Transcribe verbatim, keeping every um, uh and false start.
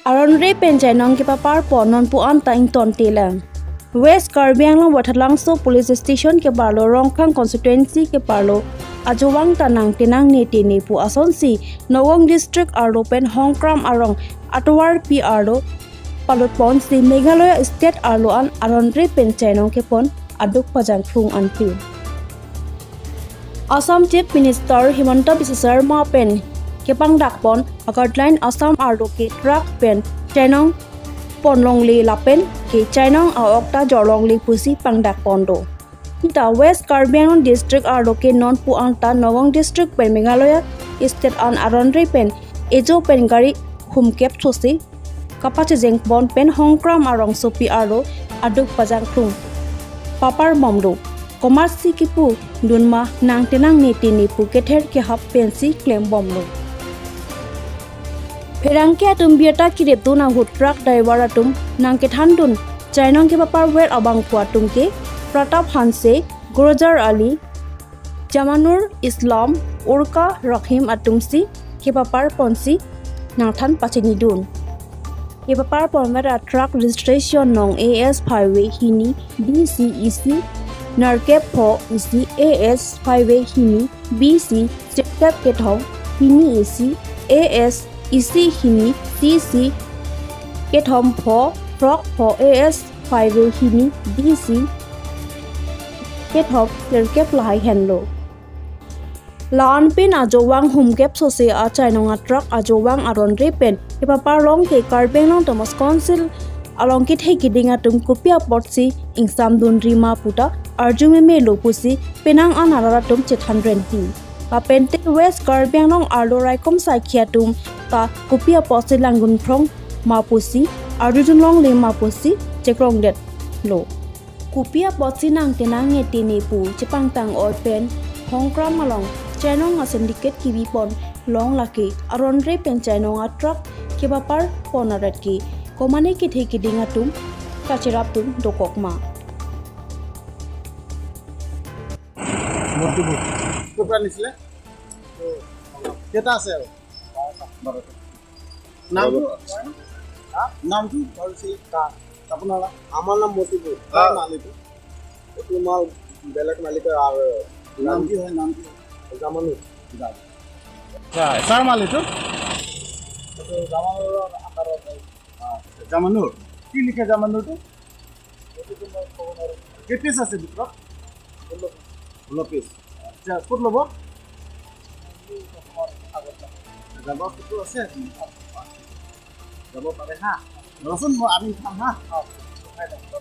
Aron re pen chainong kepapar pon non pu-an ta ingtonte lang. West Karbi Anglong Wathalangso Police Station keparlo Rongkhang Constituency keparlo ajovang ta nangtenang ne tene pu asonsi Nagaon District arlo pen Hongkram arong atovarpi arlo palut ponsi Meghalaya State arlo an aron re pen chainong kepon aduk pajangkhlung anpin. Assam Chief Minister Himanta Biswa Sarma pen kepangdak pon Agartala Assam arlo ke truck pen chainong pon longle lapen ke chainong a-ok ta jor longle pusi pangdak pon do. Sita West Karbi Anglong District arlo ke non pu-an ta Nagaon District pen Meghalaya State an aron re pen ejo pen gari humkep those kapachejeng pon pen Hongkram arongsopi arlo aduk pajangkhlung papar bomlo. Komatsi kipu dunma nangtenang ne tene pu kether kehap pensi klem bomlo. Pherangke atum birta kirip dun ahut truck driver atum nangkethan dun chainong kepapar ver abangphu atum ke Pratap Hanse, Gurjar Ali, Jamanur Islam, Urka Rahim atumsi kepapar ponsi nangthan pachini dun. Kepapar ponver a truck registration nong A S five A hini B C isi nerkep pho isi A S five A hini B C sirkep kethom hini isi A S isi hini C C kethom pho throk pho A S five A hini B C kethom sirkep lahai henlo. La-an pen ajovang humkep sose a chainong a truck ajovang aron re pen kepapar long ke Karbi Anglong Autonomous Council along kethe keding atum kopi apotsi ingsam dunri ma puta arju meme lo pusi penang an arat atum chethan renti. Lapen te West Karbi Anglong arlo raikom saikhi atum ta kopi apotsi langdun phrong ma pusi arjudun longle ma pusi chekrongdet lo. Kopi apotsi nangtenang ne tene pu chepangtang oi pen Hongkram along chainong a syndicate kebi pon long lake aron re pen chainong a truck kepapar pon arat ke komane kethe keding atum kacherap dun dokok ma. মতিপুৰ। ক'ৰ পৰা আনিছিলে? কেইটা আছে আৰু? বাৰটা। নামটো? হা? নামটো? আপোনাৰ নাম? আমাৰ নাম মতিপুৰ। কাৰ মাল এইটো? এইটো মাল বেলেগ মালিকৰ। আৰু নাম কি হয়? নাম কি হয়? জামানুৰ। জামানুৰ। আচ্ছা, কাৰ মাল এইটো? এইটো জামানুৰৰ আণ্ডাৰত। আচ্ছা, জামানুৰ। কি লিখে জামানুৰটো? কেই পিচ আছে ভিতৰত? ষোল্ল পিচ। আচ্ছা, ক'ত ল'ব? যাব ক'তো আছে? যাব পাৰে হা। ৰচোন, মই আনি চাম হা।